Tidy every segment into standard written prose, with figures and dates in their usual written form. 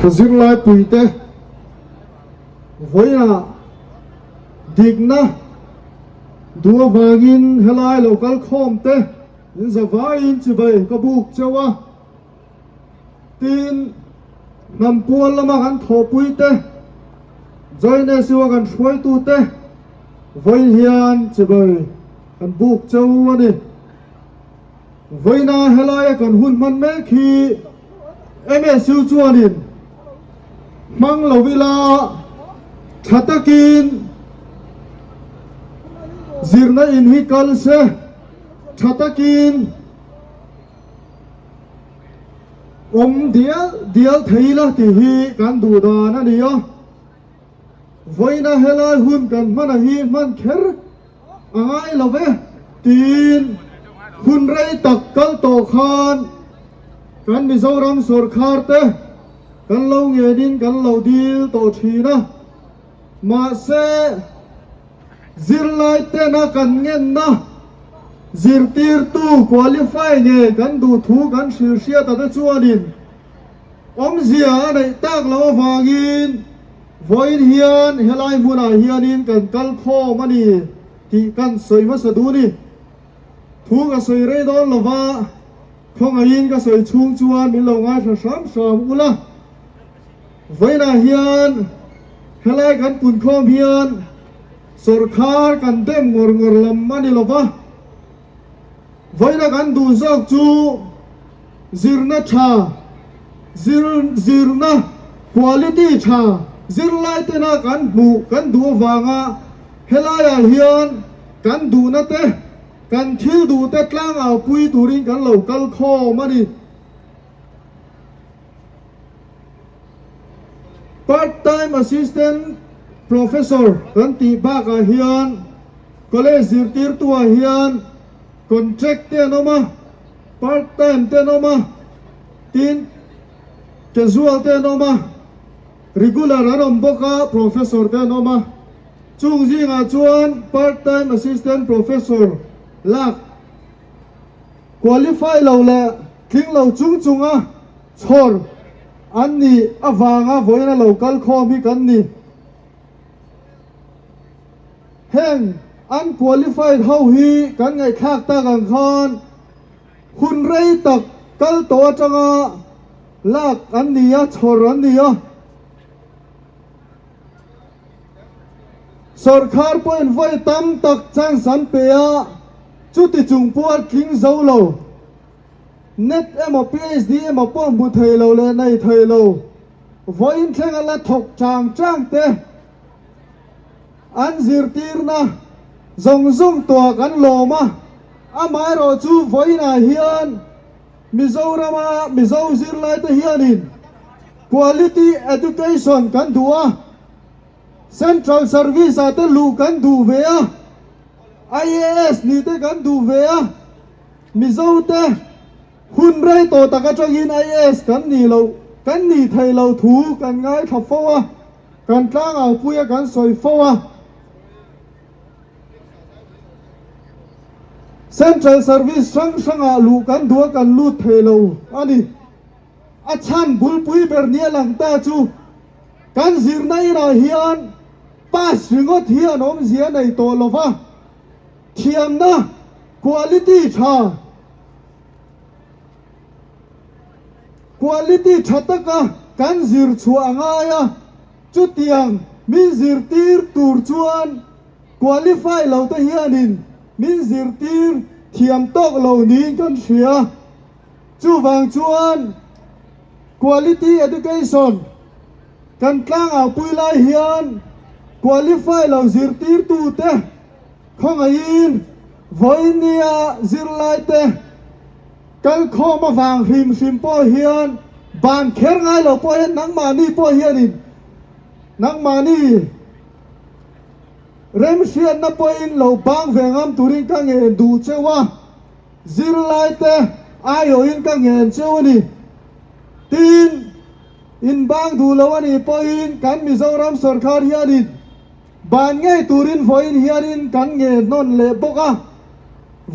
Ka zirlai puite vawiinah dikna duh avangin helai lo kal khawm te in zavaiin chibai ka buk cheu a. Tin, hnam pual lama kan thawhpui te, Join SU a kan hruaitu te vawiin hian chibai kan buk cheu a ni. Vawiina helaia kan hun hman mek hi MSU chuanin hmang lo ila tha takin zirna in hi kal se, tha takin Awm dial dial thei la tih hi kan duh dan a ni a, vawiina helai hun kan hman a hi hman kher a ngai lo ve tiin hun rei tak kal tawh khan kan Mizoram sawrkhar te kan lo ngenin kan lo dil tawh thin a, mahse Zirlai tena kan ngenna zirtirtu qualify nge kan duh thu kan hrilh hriat a te chuanin awmzia a neih tak loh avangin vawiin hian helai hmunah hianin kan kal khawm a ni tih kan sawi hmasa duh ni. Thu ka sawi rei dawn lova khawngaihin ka sawi chhung chuan min lo ngaithla hram hram ula. Vawiinah hian helai kan punkhawm hian sawrkhar kan dem ngawr ngawr lam a ni lo va, vawiina kan duh zawk chu zirna tha, zir zirna quality tha zirlai tena kan hmuh kan duh avanga helaiah hian kan duhna te, kan thil duh te tlangau pui turin kan lo kal khawm a ni. Part time assistant professor kan tih bakah hian college zirtirtuah hian contract te an awm a, part time te an awm a, tin casual te an awm a, regular an awm bawk a, professor te an awm a. Chung zingah chuan part time assistant professor lak Qualify lo leh tling lo chung chunga chhawr an nih avanga vawiin a lo kal khawm hi kan ni. Heng unqualified ho hi kan ngaihthlak tak ang khan hun rei tak kal tawh atanga lak an ni a, chhawr an ni a. Sawrkhar pawhin vawi tam tak chance an pe a, chuti chung pawh a tling zo lo. Net emaw PhD emaw pawh hmu thei lo leh nei thei lo, vawiin thleng a la thawk chang chang te an zirtirna zawng zawng tuah kan lawm a, amaherawhchu vawiinah hian Mizorama Mizo zirlaite hianin quality education kan duh a, Central Service ah te luh kan duh ve a, IAS nih te kan duh ve a, Mizo te hun rei tawh tak atangin IAS kan nih loh, kan nih theih loh thu kan ngaithla fo a, kan tlangau pui a kan sawi fo a. Central Service hrang hrangah luh kan duh a kan lut thei lo a ni. A chhan bulpui ber nia lang ta chu kan zirna inah hian pass ringawt hi an awmzia nei tawh lo va, thiamna quality tha, quality tha taka kan zir chhuah a ngai a, chutiang min zirtir tur chuan qualify lo te hianin min zirtir thiam tawk lo niin kan hria. Chuvang chuan quality education kan tlangau pui lai hian qualify lo zirtirtute khawngaihin vawinia zirlaite kalkhawm avang hrim hrim pawh hian ban kher ngai lo pawh hian nangmahni pawh hianin nangmahni remhriatna pawhin lo bang ve ngam turin ka ngen duh cheu a. Zirlaite aiawhin ka ngen cheu a ni. Tin, inbang duh lo a nih pawhin kan Mizoram sawrkar hianin ban ngei turin vawiin hianin kan ngen hnawn leh bawk a.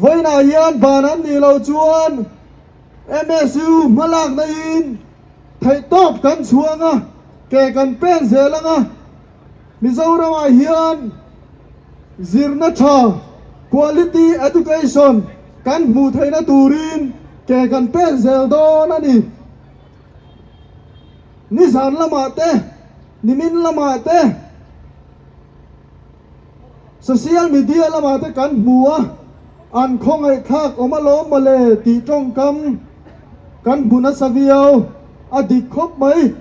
Vawiinah hian ban an nih loh chuan MSU hmalakna in. Theihtawp kan chhuang a, ke kan pen zel ang a, Mizoramah hian zirna tha, quality education, kan hmuh theihna turin ke kan pen zel dawn a ni. Nizan lamah te, nimin lamah te, social media lamah te kan hmu a, an khawngaihthlak awm alawm mawle tih tawngkam kan hmu nasa viau, a dik khawp mai.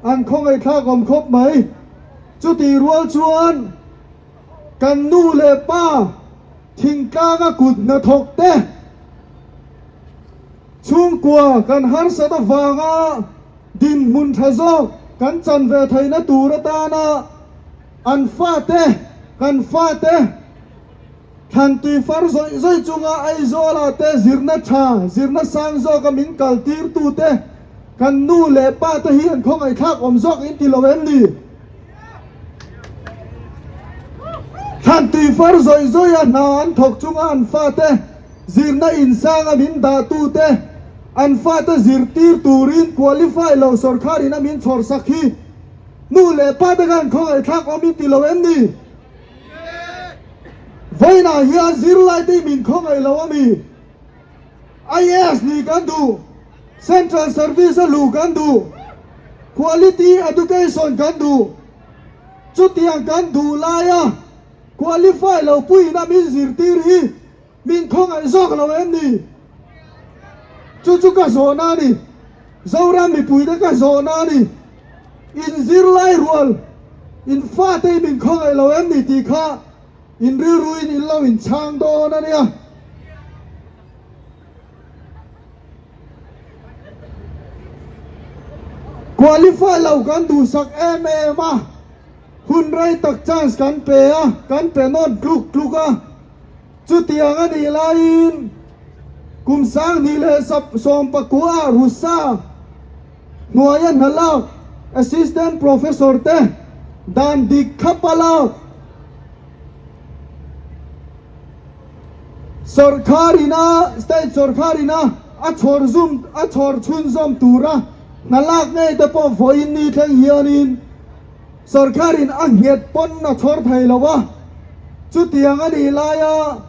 An khawngaihthlak awm khawp mai. Chutih rual chuan kan nu leh pa thingtlanga kut hnathawk te chhungkua kan harsat avanga dinhmun tha zawk kan chan ve theihna tur atana an fate kan fate Thlan tui far zawih zawih chunga Aizawlah te zirna tha, zirna sang zawka min kal tirtu te kan nu leh pa te hi an khawngaihthlak awm zawk in ti lo em ni? Thlan tui far zawih zawih a hna an thawk chunga an fate zirna insanga min dahtu te an fate zirtir turin qualify lo sawrkharin a min chhawrsak hi nu leh pa te khan khawngaihthlak awm in ti lo em ni? Vawiinah hian zirlai te min khawngaih lo a mi? IAS nih kan duh, Central Service a luh kan duh, Quality Education kan duh. Chutiang kan duh laia qualify lo puiin a min zirtir hi min khawngaih zawk lo em ni? Chu chu ka zawhna a ni. Zoram mipuite ka zawhna a ni. In zirlai rual, in fate hi min khawngaih lo em ni tih kha in rilruin in lo inchhang dawn a nia. Qualify lo kan duhsak em em a, hun rei tak chance kan pe a, kan pe nawn tluk tluk a. Chutiang a nih laiin kum 2019 ah Rusa hnuaia hna lak Assistant Professor te dan dik thlap a lak Sawrkar ina State sawrkar ina a chhawr zum a chhawr chhunzawm tura hna lak ngei te pawh vawiin ni thleng hianin Sawrkarin a nghet pawn a chhawr thei lo a, chutiang a nih laia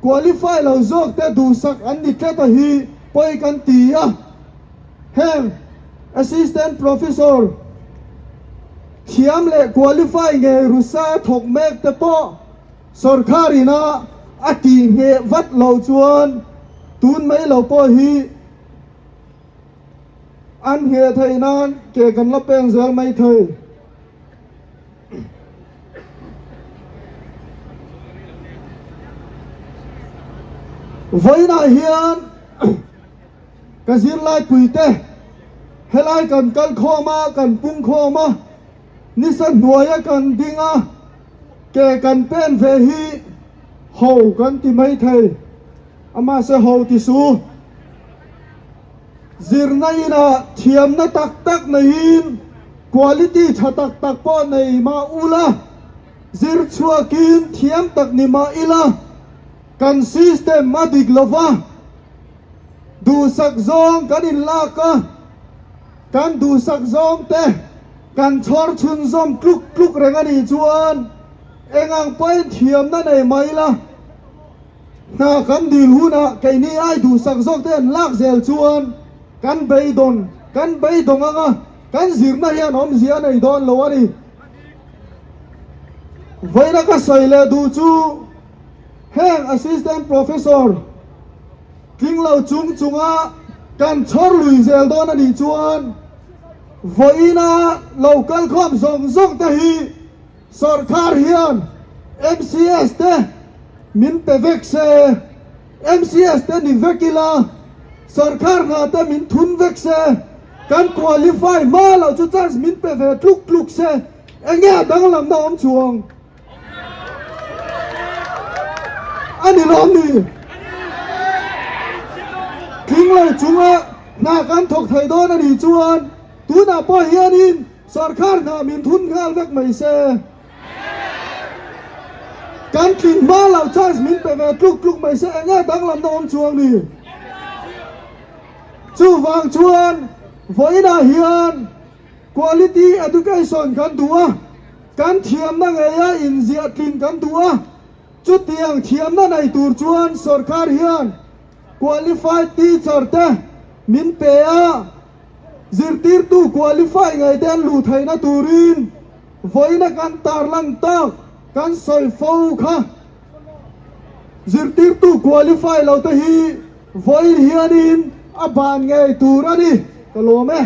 qualify lo zawk te duhsak an ni tlat a hi pawi kan ti a. Heng Assistant Professor thiam leh qualify ngei rusa thawk mek te pawh sawrkarin a a tih ngheh vat loh chuan tun mai lo pawh hi An ngheh theih nan ke kan la peng zel mai thei. Vawiinah hian ka zirlai puite helai kan kal khawm a, kan pung khawm a, nisa hnuaia kan ding a, ke kan pen ve hi ho kan ti mai thei. Amahse ho ti su. Zirna inah thiamna tak tak neiin quality tha tak tak pawh nei mah ula, zir chhuakin thiam tak ni mah ila, kan system a dik lova, duhsak zawng kan inlak a, kan duhsak zawng te kan chhawr chhunzawm tluk tluk reng a nih chuan engang pawhin thiamna nei mah ila, Hna kan dil hunah keini ai duhsak zawk te an lak zel chuan kan beidawn kan beidawng ang a, kan zirna hian awmzia a nei dawn lo a ni. Vawiina ka sawi leh duh chu heng Assistant Professor tling lo chung chunga kan chhawr lui zel dawn a nih chuan vawiina lo kalkhawm zawng zawng te hi Sawrkar hian MCS te min pe vek se, MCS te ni vek ila, sawrkar hna te min thun vek se, kan qualify hma loh chu chance min pe ve tluk tluk se, enge a danglamna awm chuang a ni lawm ni? Tling lo chunga hna kan thawk thei dawn a nih chuan tunah pawh hianin Sawrkar hna min thun nghal vek mai se. Kan tlin hma loh chance min pe ve tluk tluk mai se enge danglamna awm chuang ni. Chuvang chuan. Vawiinah hian quality education kan duh a, kan thiamna ngeia inziah tlin kan duh a, chutiang thiamna nei tur chuan sorkar hian qualified teacher te min pe a, zirtirtu qualify ngei te an luh theihna turin vawiina kan tarlang tak kan sawi fo kha. Zirtirtu qualify lo te hi vawiin hianin a ban ngei tur a ni, ka lawm e.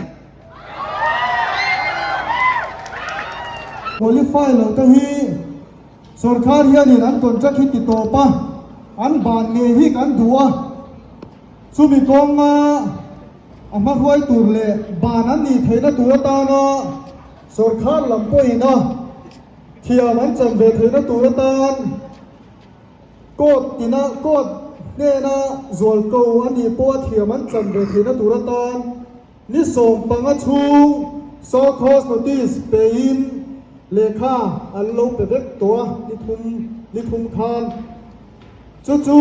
Qualify lo te hi sorkar hianin an contract hi ti tawp a, an ban ngei hi kan duh a, chumi kawnga a hmahruai tur leh ban an nih theihna tur atana sorkar lam pawhin a Thiam an chan ve theihna tur atan court tina court hnena zualko a nih pawha thiam an chan ve theihna tur atan ni 15 chhung show cause notice pein lehkha an lo pe vek tawh a ni thum ni thum khan chu chu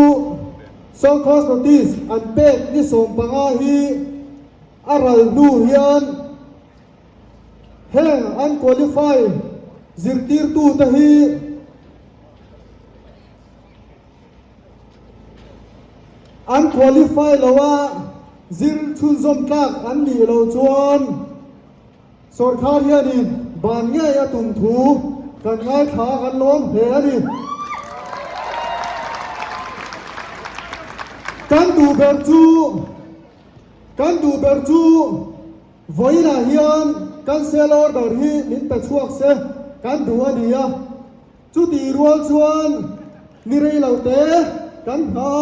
show cause notice an pek ni 15 hi a ral hnu hian Heng an qualify zirtirtute hi an qualify lo a, zir chhunzawm tlak an nih loh chuan sorkar hianin ban ngei a tum thu kan ngaithla a, kan lawm hle a ni. Kan duh ber chu kan duh ber chu. Vawiinah hian cancel order hi min pe chhuak se kan duh a ni a, chutih rual chuan ni rei lo te kan hna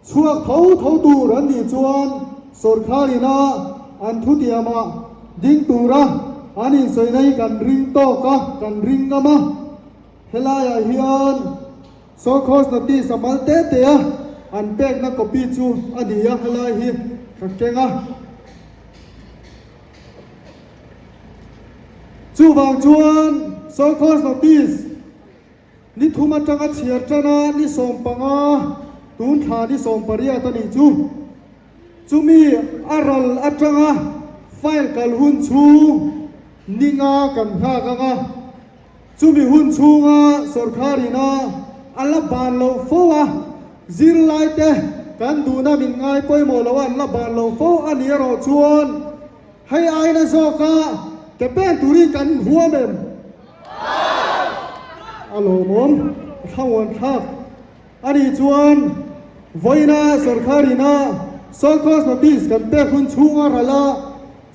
chhuak tho tho tur an nih chuan sorkar ina an thutiamah ding tura an insawi hi kan ring tawk a, kan ring ngam a, helaiah hian Sawrkhaws notice a mal te te a, an pekna copy chu a ni a, helai hi ka keng a. Chuvang chuan Sawrkhaws notice ni thum atanga chhiar tan a, ni 15, tun thla ni 18 a nih chu. Chumi a ral atanga file kal hun chhung ni nga kan nghak ang a. Chumi hun chhunga sorkar ina a la ban lo fo a, zirlaite kan duhna min ngai pawimawh lo a an la ban lo fo a ni erawh chuan hei aina zawka ke pen turin kan huam em? A lawmawm, a thlamuan thlak a nih chuan vawiina sorkar ina show cause notice kan pek hun chhunga ral a,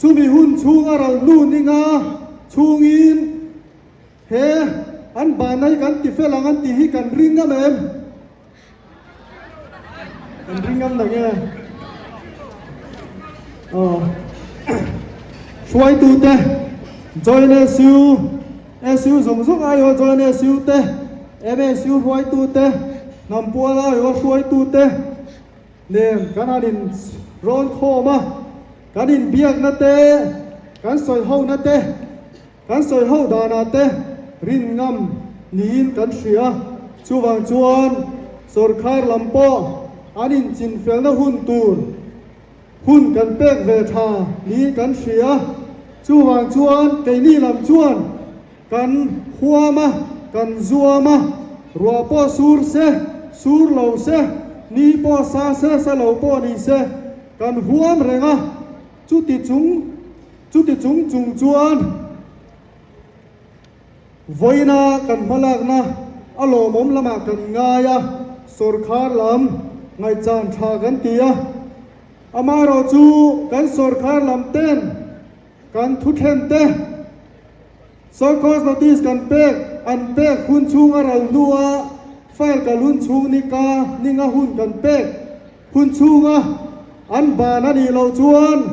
Chumi hun chhunga ral nu ninga chhungin he an bahna hi kan ti fel ang an tih hi kan ring ngam em? Kan ring ngam tak e. Aw. Hruaitute Join SU, SU zawng zawng aiawh Join SU te, MSU hruaitute, Hnampual aiawh hruaitute, Nen kan han in rawn khawm a, kan inbiakna te, kan sawi hona te, kan sawi ho danah te rin ngam niin kan hria. Chuvang chuan sorkar lam pawh an inchinfelna hun tur hun kan pek ve tha niin kan hria. Chuvang chuan keini lam chuan Kan huam a, kan zuam a, ruah pawh sur se, sur lo se, ni pawh sa se, sa lo pawh ni se, kan huam reng a, chuti chung, chuti chung chung chuan vawiina kan hmalakna a lawmawm lamah kan ngai a, sawrkhar lam ngaihchan tha kan ti a, amaherawhchu kan sawrkhar lam ten kan thuthlen te, Show cause notice kan pek an pek hun chhung a ral hnua file kal hun chhung ni ka ninga hun kan pek hun chhunga an ban a nih loh chuan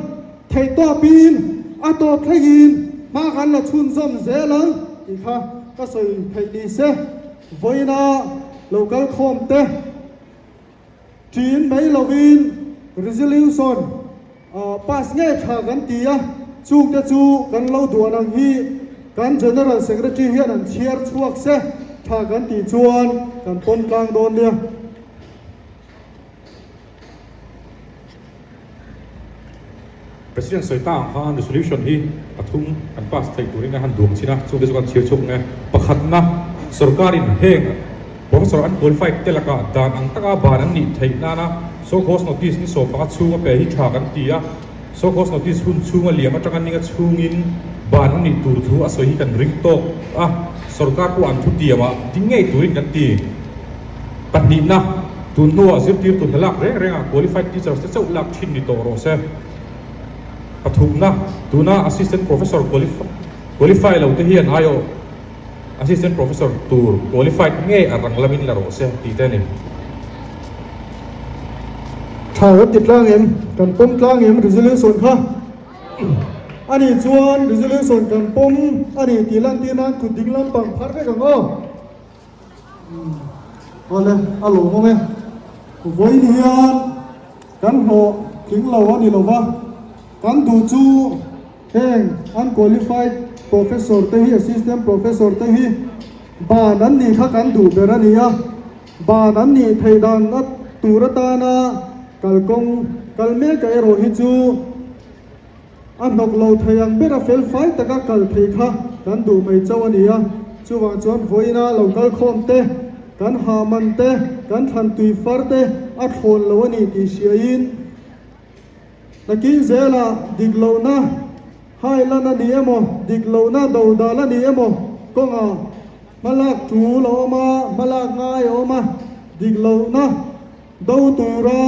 theihtawpin a tawp thlengin hma kan la chhunzawm zel ang tih kha ka sawi theih ni se. Vawiina lo kal khawm te Ṭin mai lovin resolution pass ngei tha kan ti a, chungte chu kan lo duan ang hi kan General Secretary hian an chhiar chhuak se tha kan tih chuan kan pawn tlang dawn nia. President sawi ta ang khan resolution hi pathum kan pass theih turin a han duang chin a, chungte chu kan chhir chhuk ang e. Pakhatna, sorkarin heng professor unqualified te lakah dan ang taka ban an nih theih nana show cause notice ni 15 chhunga pe hi tha kan ti a, show cause notice hun chhunga liam atanga ninga chhungin ban an nih tur thu a sawi hi kan ring tawk a, sorkar pawh an thutiamah ding ngei turin kan ti. Pahnihna, tun hnuah zirtirtu hna lak reng rengah qualified teachers te chauh lak thin ni tawh rawh se. Pathumna, tuna assistant professor qualify lo te hian aiawh assistant professor tur qualified ngei a rang lamin la rawh se tih te a ni. Tha kan ti tlang em? Kan pawm tlang em resolution kha? A nih chuan resolution kan pawm a ni tih lantir nan kut ding lampang phar vek ang aw. Awle, a lawmawm e. Vawiin hian kan hlawh tling lo a ni lo va, kan duh chu heng unqualified professor te hi, assistant professor te hi ban an nih kha kan duh ber a ni a, ban an nih theih dan a tur atana kalkawng kal mek a erawh hi chu A hnawk lo thei ang bera fel fai taka kal thei kha kan duh mai chauh a ni a, chuvang chuan vawiina lo kal khawm te, kan hahman te, kan thlan tui far te a thlawn lo a ni tih hriaiin nakin zelah dik lohna hailan a ni emaw, dik lohna dodal a ni emaw kawngah hmalak tul a awm a, hmalak ngai a awm a, dik lohna Do tura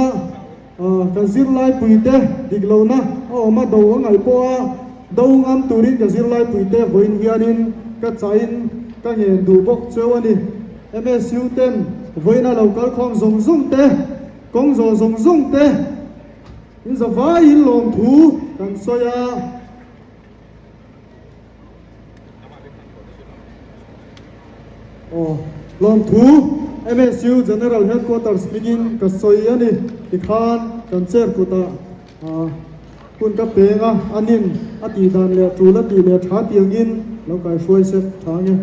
ka zirlaipuite dik lohna a awm a, do a ngaih pawh a, do ngam turin ka zirlaipuite vawiin hianin ka chahin ka ngen duh bawk cheu a ni. MSU ten vawiina lo kal khawm zawng zawng te, kawng zawh zawng zawng te in zavaiin lawmthu kan sawi a. Aw, lawmthu MSU General Headquarters hmingin ka sawi a ni. Tikhan kan chair kutah hun ka peng a, anin a tih dan leh tul a tih leh tha tiangin lo kaihruai sek tha ange.